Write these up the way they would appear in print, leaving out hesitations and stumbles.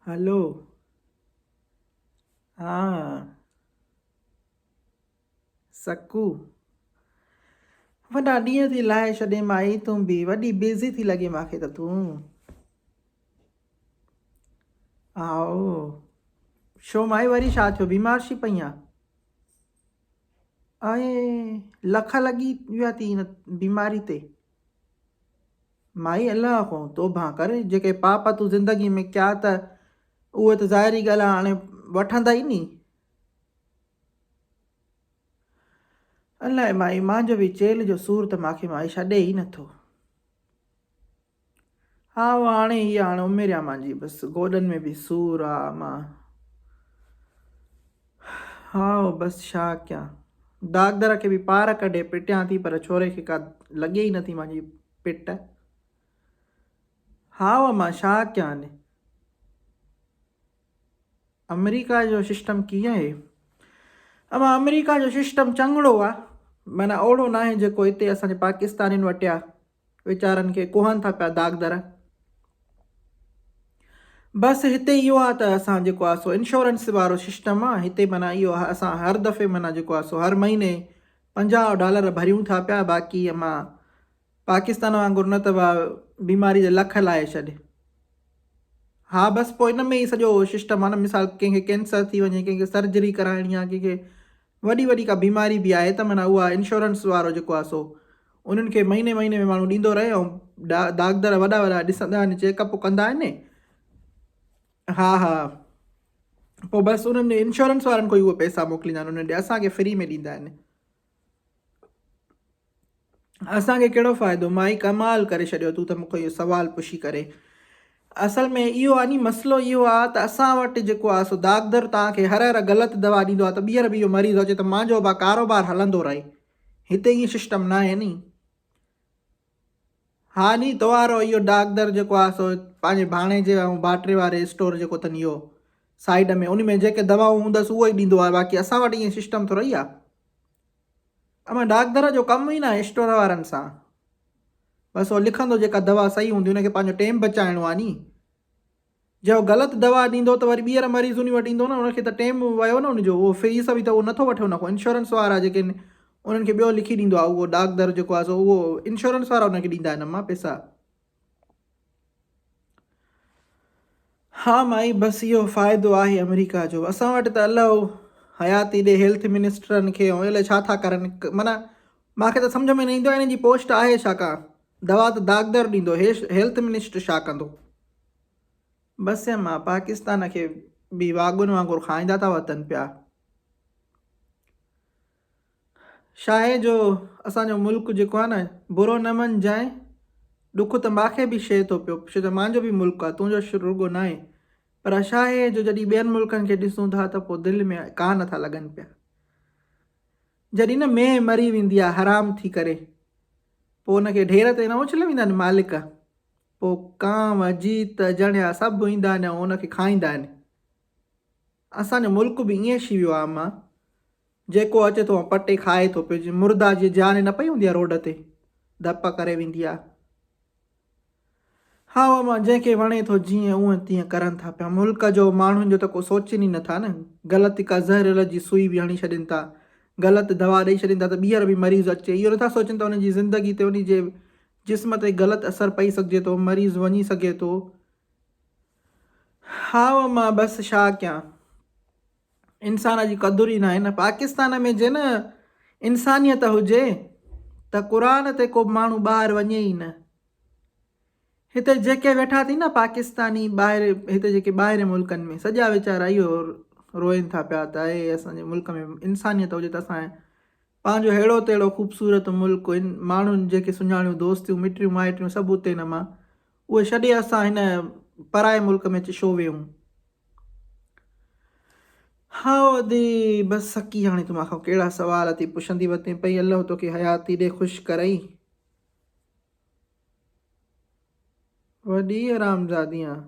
هلو ها سڪو وڏا ڏينهن ٿي لاهي ڇڏين مائي تون به وڏي بزي ٿي لڳين ماکي ته تون آئو شو مائي وري ڇا ٿيو بيمار شي پئي آن ۽ لک لڳي ويا ٿي هن بيماري تي مائي الله کان توبه ڪر جيڪي پاپ تون زندگي ۾ ڪيا ته اهي ته ظاهري ڳالهه هاڻي وٺندا ئي ني الائي مائي مانجو به چيلهه جو سور ته ماکي مائي ڇڏي ئي نٿو. ها هاڻي هي هاڻي عمر آ مانجي بس گوڏن ۾ به سور آ مان ها بس ڇا ڪيان داغدر کي به پار ڪڍي پٽيان ٿي پر ڇوري کي ڪا لڳي ئي نٿي مانجي پٽ ها مان ڇا ڪيان آمريڪا جو سسٽم ڪيئن آهي؟ اما آمريڪا جو سسٽم چڱڙو آ معنيٰ اوڙو ناهي جيڪو هتي اسان جي پاڪستانين وٽ آ ويچارن کي ڪوهن ٿا پيا داغدر بس هتي اهو آ ته اسان جيڪو آ سو انشورنس وارو سسٽم آ هتي معنيٰ اهو اسان هر دفعي معنيٰ جيڪو آ سو هر مهيني 50 ڊالر ڀريون ٿا پيا باقي اما پاڪستان وانگر نه ته بيماري جا لک لاهي ڇڏ ها بس پوء ان ۾ ئي سڄو سسٽم آهي نه مثال ڪنهن کي ڪينسر ٿي وڃي ڪنهن کي سرجري ڪرائڻي آهي ڪنهن کي وڏي وڏي ڪا بيماري به آهي ته معنيٰ اها انشورنس وارو جيڪو آهي سو انهن کي مهيني مهيني ۾ ماڻهو ڏيندو رهي ۽ داغدر وڏا وڏا ڏسندا آهن چيڪ اپ ڪندا آهن ها ها پوء بس انهن انشورنس وارن کان ئي اهي پئسا موڪليندا آهن انهن ڏي اسان کي فري ۾ ڏيندا آهن اسان کي ڪهڙو فائدو مائي ڪمال ڪري ڇڏيو تون ته مون کان اهو سوال پڇي ڪري اصل ۾ اهو آ ني مسئلو اهو آ ته اسان وٽ جيڪو آ سو داغدر توهان کي هر هر غلط دوا ڏيندو آ ته ٻيهر به اهو مريض اچي ته مانجو با ڪاروبار هلندو رهي هتي ائين سسٽم ناهي ني ها ني تو وارو اهو ڊاڪدر جيڪو آ سو پنهنجي ڀاڻيجي ۽ ڀاٽري واري اسٽور جيڪو اٿن اهو سائيڊ ۾ ان ۾ جيڪي دوائون هوندس اهو ئي ڏيندو آ باقي اسان وٽ ائين سسٽم ٿورو ئي آ اما ڊاڪدر جو ڪم ئي ناهي اسٽور وارن سان بس هو لکندو جيڪا دوا صحيح هوندي ان کي پنهنجو ٽيم بچائڻو آ ني جي هو غلط دوا ڏيندو ته وري ٻيهر مريض انهي وٽ ايندو نه ان کي ته ٽيم ويو نه ان جو اهو فيس به ته اهو نٿو وٺي ان کان انشورنس وارا جيڪي آهن انهن کي ٻيو لکي ڏيندو آ اهو ڊاڪدر جيڪو آ سو اهو انشورنس وارا ان کي ڏيندا آهن اما پيسا ها مائي بس اهو فائدو آهي آمريڪا جو اسان وٽ ته الله حياتي ڏي هيلٿ منسٽرن کي ۽ الائي ڇا ٿا ڪرن معنيٰ مانکي ته سمجهه ۾ نه ايندو آهي انهن جي پوسٽ آهي ڇا ڪا دوا ته داغدر ڏيندو هيلٿ منسٽر ڇا ڪندو بس اما پاڪستان کي به واڳن وانگر کائيندا ٿا وتن پيا شاهي جو اسان جو ملڪ جيڪو آهي نه برو نه مڃجانء ڏک ته ماکي به شئي ٿو پيو ڇو ته مانجو به ملڪ آهي تنهنجو رڳو ناهي پر شاهي جو جڏهن ٻين ملڪن کي ڏسون ٿا ته پوء دل ۾ ڪا نه ٿا لڳن پيا جڏهن نه مينهن مري ويندي آهي حرام ٿي ڪري پوء ان کي ڍير تي نه اڇلي ويندا آهن مالڪ پوء ڪانء جيت جڻيا سڀ ايندا آهن ۽ ان کي کائيندا آهن اسان جو ملڪ به ائين ٿي ويو آهي اما جيڪو اچي ٿو ۽ پٽي کائي ٿو پيو جيئن مردا جي جان نه پئي هوندي آ روڊ تي ڌپ ڪري ويندي آ. هائو امان جنهن کي وڻي ٿو جيئن اونئن تيئن ڪرن ٿا پيا ملڪ جو ماڻهن جو ته ڪو سوچين ئي نٿا نه غلط ڪا زهريل جي سوئي به هڻي ڇڏين ٿا غلط دوا ڏئي ڇڏين ٿا ته ٻيهر به مريض اچي اهو نٿا سوچين ته انهن جي زندگي تي انهي جي جسم تي غلط اثر پئي سگهجي ٿو مريض وڃي سگهي ٿو هائو امان بس ڇا ڪيان. انسان جي قدر ئي ناهي نه پاڪستان ۾ جي نه انسانيت هجي ته قرآن تي ڪو به ماڻهو ٻاهر وڃي ئي نه هتي جيڪي ويٺا ٿي نه پاڪستاني ٻاهر هتي جيڪي ٻاهر ملڪن ۾ سڄا ويچارا اهو روئن ٿا پيا ته اي اسان جي ملڪ ۾ انسانيت هجي ته اسان پنهنجو ههڙو تهڙو خوبصورت ملڪ ان ماڻهن جيڪي سڃاڻيون دوستيون مٽيون مائٽيون سڀ اتي نه مان اهي ڇڏي اسان هن پرائي ملڪ ۾ اچي شو ويهون هائو ادي بس سڪي هاڻي تون مان کان ڪهڙا سوال ٿي پڇندي وتين پئي الله توکي حياتي ڏي خوش ڪرئي. وڏي حرامزادي آن.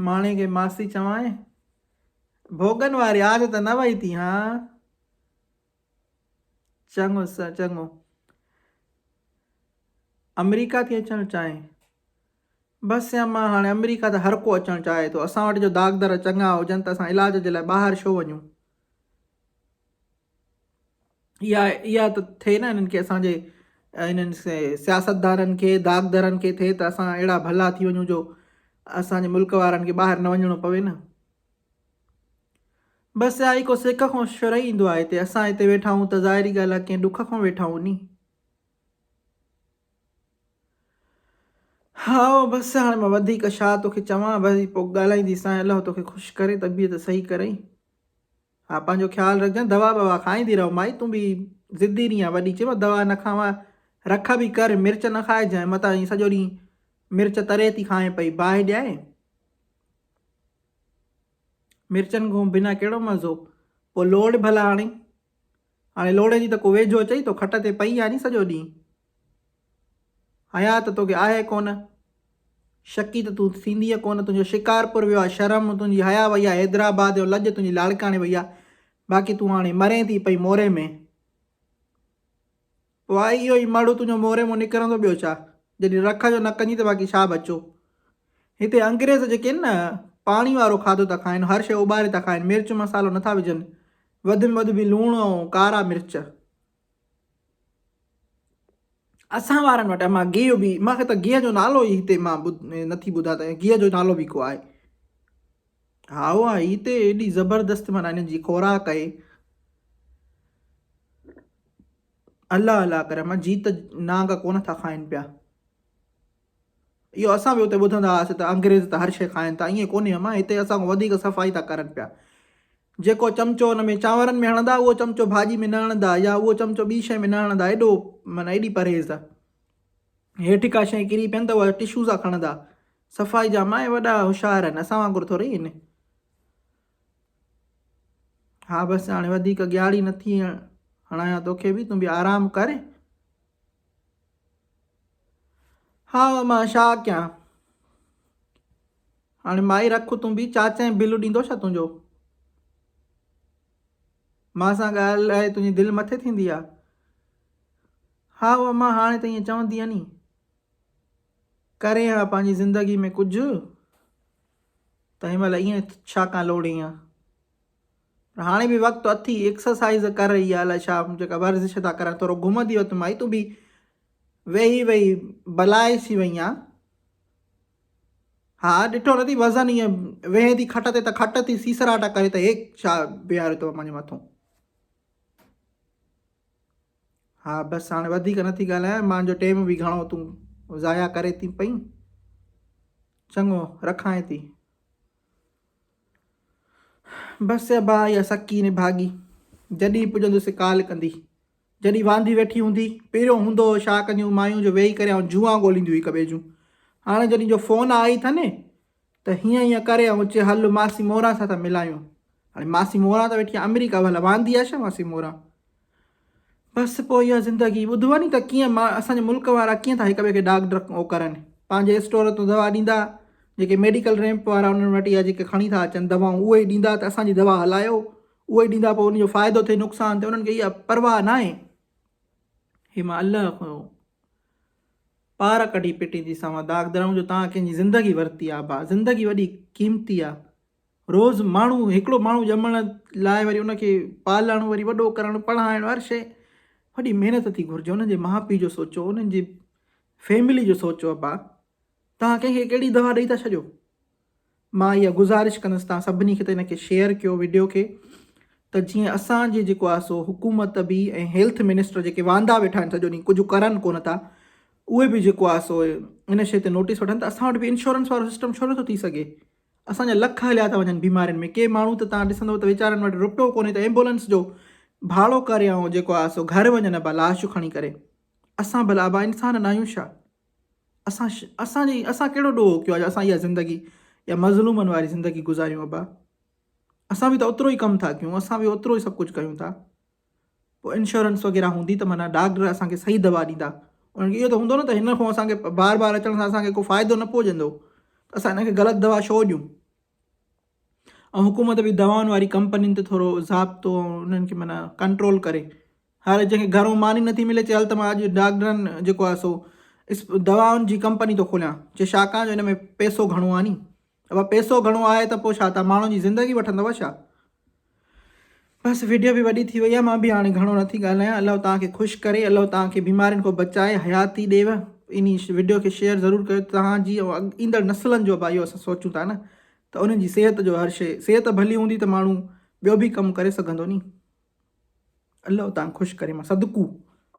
ماڻي کي ماسي چوانء. ڀوڳن واري عادت نه وئي ٿي هان. چڱو چڱو. آمريڪا ٿي اچڻ چاهين. بس اما هاڻي آمريڪا ته هر ڪو اچڻ چاهي ٿو. اسان وٽ جو داغدر چڱا هجن ته اسان علاج جي لاء ٻاهر ڇو وڃون. اها اها ته ٿئي نه انهن کي اسان جي انهن سياستدانن کي داغدرن کي ٿئي ته اسان اهڙا ڀلا ٿي وڃون جو اسان جي ملڪ وارن کي ٻاهر نه وڃڻو پوي نه. بس اها ئي ڪو سک کان شرعي ايندو آهي هتي اسان هتي ويٺا آهيون ته ظاهري ڳالهه آهي ڪنهن ڏک کان ويٺا آهيون ني. هائو بس هاڻي مان وڌيڪ ڇا توکي چوان بس پوء ڳالهائينديسانء الله توکي خوش ڪري طبيعت صحيح ڪرئي. ها پنهنجو خيال رکجان دوا ٻوا کائيندي رهو مائي تون به ضدي رهين آ وڏي چيم دوا نه کاوان رک به ڪر مرچ نه کائجانء متان ائين سڄو ڏينهن مرچ تري ٿي کائين پئي باهه ڏيانء مرچن کان بنا ڪهڙو مزو پوء لوڙ ڀلا هاڻي هاڻي لوڙي جي ته ڪو ويجهو اچئي ٿو کٽ تي پئي آ ني سڄو ڏينهن حياء ته توکي آهي ڪونه. شڪي ته تون ٿيندينء ڪونه. تنهنجو شڪارپور ويو آهي شرم، تنهنجي حياء وئي آهي حيدرآباد ۽ لڄ تنهنجي لاڙڪاڻي وئي آهي. باقي تون هاڻي مرين ٿي پئي موري ۾. پوء آهي اهو ئي مڙهه تنهنجو موري مان نڪرندو ٻيو ڇا؟ جڏهن رک جو نه ڪندين ته باقي ڇا بچو؟ هتي انگريز جيڪي آهن نه پاڻي وارو کاڌو ٿا کائن، هر شيء اٻاري ٿا کائن، مرچ مصالحو نٿا وجهن، وڌ ۾ وڌ به لوڻ ۽ ڪارا مرچ. اسان وارن وٽ اما گيهه به مان کي ته گيهه جو نالو ئي هتي مان نٿي ٻڌان ته گيهه جو نالو به ڪو آهي. هائو ها هتي ايڏي زبردست معنيٰ هنن جي خوراڪ آهي. الله الله ڪري اما جيت نانگ ڪونه ٿا کائن پيا. اهو اسان به اتي ٻڌندا هئاسين ته انگريز ته هر شيء کائن ٿا، ائين ڪونهي امان، هتي اسان کان وڌيڪ صفائي ٿا ڪرن پيا. جيڪو چمچو ان ۾ چانورن ۾ هڻندا، اهو چمچو ڀاڄي ۾ نه هڻندا يا اهو چمچو ٻي شيء ۾ نه هڻندا، ايڏو معنيٰ ايڏي پرهيز. هيٺ ڪا شيء ڪري پين ته اها ٽشو سان کڻندا. صفائي جا امان وڏا هوشيار آهن، اسان وانگر ٿورئي آهن. ها بس هاڻي وڌيڪ ڳياڙي نٿي هڻايان توکي به، تون به آرام ڪر. ها مان ڇا ڪيان هاڻي مائي رک تون به چاچائين بل ڏيندو ڇا تنهنجو مان سان ڳالهائي تنهنجي دل مٿي ٿيندي آ ها اما هاڻي ته ائين چوندي ني ڪرين ها پنهنجي زندگي ۾ ڪجهه ته هن مهل ائين ڇا کان لوڙين ها پر هاڻي به وقت اٿي ايڪسرسائيز ڪر يا الائي ڇا جيڪا ورزش ٿا ڪرن ٿورو گهمندي وت مائي تون به ويهي ويهي بلائي ٿي وئي آن ها ڏٺو نٿي وزن ائين ويهين ٿي کٽ تي ته کٽ ٿي سيسراٽا ڪري ته هي ڇا بيهاريو اٿو منهنجي مٿو ها بس هاڻي وڌيڪ نٿي ڳالهايان مانجو ٽيم به گهڻو تون ضايع ڪري ٿي پئي چڱو رکانء ٿي بس ابا اها سڪي نڀاڳي جڏهن پڄندس ڪال ڪندي. جڏهن واندي ويٺي هوندي. پهريون هوندو هو ڇا ڪنديون مايون جو ويهي ڪري آئون جوئا ڳولينديون هڪ ٻئي جون. هاڻي جڏهن جو فون آئي اٿن ته هيئن هيئن ڪري آئون چي هل ماسي موران سان ٿا ملايون. هاڻي ماسي موران ته ويٺي آهي آمريڪا ڀلا واندي آهي ڇا ماسي موران. بس پوء اها زندگي ٻڌو ني ته ڪيئن ما اسان جي ملڪ وارا ڪيئن ٿا هڪ ٻئي کي ڊاڪ ڊرڪ او ڪرن پنهنجي اسٽور تون دوا ڏيندا جيڪي ميڊيڪل ريمپ وارا انهن وٽ اها جيڪي کڻي ٿا اچن دوائون اهي ئي ڏيندا ته اسان جي دوا هلايو اهي ئي ڏيندا پوء ان جو فائدو ٿئي نقصان ٿئي انهن کي اها پرواهه ناهي هي مان الله کان پار ڪڍي پٽينديسانو داغ درائون جو توهان ڪنهن جي زندگي ورتي آ با زندگي وڏي قيمتي آ روز ماڻهو هڪڙو ماڻهو ڄمڻ لاء وري ان کي پالڻ وري وڏو ڪرڻ پڙهائڻ هر شيء وڏي محنت ٿي گهرجي انهن جي ماء پيء جو سوچو انهن جي فيملي جو سوچو ابا توهان ڪنهن کي ڪهڙي دوا ڏئي ٿا ڇڏيو مان اها گذارش ڪندس توهان سڀني کي ته ان کي شيئر ڪيو وڊيو کي ته جيئن اسان جي جيڪو آهي سو حڪومت به ۽ هيلٿ منسٽر جيڪي واندا ويٺا آهن سڄو ڏينهن ڪجهه ڪرن ڪونه ٿا اهي به جيڪو آهي سو ان شيء تي نوٽيس وٺن ته اسان وٽ به انشورنس وارو سسٽم ڇو نٿو ٿي سگهي اسان جا لک هليا ٿا وڃن بيمارين ۾ ڪي ماڻهو ته توهان ڏسندو ته ويچارن وٽ رپيو ڪونهي ته ايمبولنس جو ڀاڙو ڪري ۽ جيڪو آهي سو گهر وڃن ابا لاش کڻي ڪري اسان ڀلا ابا انسان ناهيون ڇا اسان اسان جي اسان ڪهڙو ڏوهه ڪيو آهي جو اسان اها زندگي يا مظلومن واري زندگي گذاريون ابا اسان به ته اوترو ئي ڪم ٿا ڪيون اسان به اوترو ئي سڀ ڪجهه ڪيون ٿا پوء انشورنس وغيره هوندي ته معنيٰ ڊاڪٽر اسان کي صحيح دوا ڏيندا. انهن کي اهو ته هوندو نه ته هن کان اسان کي بار بار اچڻ سان اسان کي ڪو فائدو نه پهچندو ته اسان هن کي غلط دوا ڇو ڏيون. ۽ حڪومت به دوائن واري ڪمپنين تي ٿورو ضابطو ۽ انهن کي معنيٰ ڪنٽرول ڪري. هر جنهن کي گهرو ماني نٿي ملي چي هل ته مان اڄ ڊاڪٽرن جيڪو آهي سو دوائن جي ڪمپني ٿو کوليان. چي ڇاڪاڻ جو ان ۾ پئسو گهڻو آ ني. ابا پئسو گهڻو آهي ته پوء ڇا تان ماڻهن جي زندگي وٺندؤ ڇا؟ بس وڊيو به وڏي ٿي وئي آهي مان به هاڻي گهڻو نٿي ڳالهايان الله توهان کي خوش ڪري الله توهان کي بيمارين کان بچائي حياتي ڏيو انهي وڊيو کي شيئر ضرور ڪيو توهان جي ۽ ايندڙ نسلن جو ابا اهو اسان سوچون ٿا نه ته انهن جي صحت جو هر شي صحت ڀلي هوندي ته ماڻهو ٻيو به ڪم ڪري سگهندو ني الله توهان خوش ڪري مان صدقو.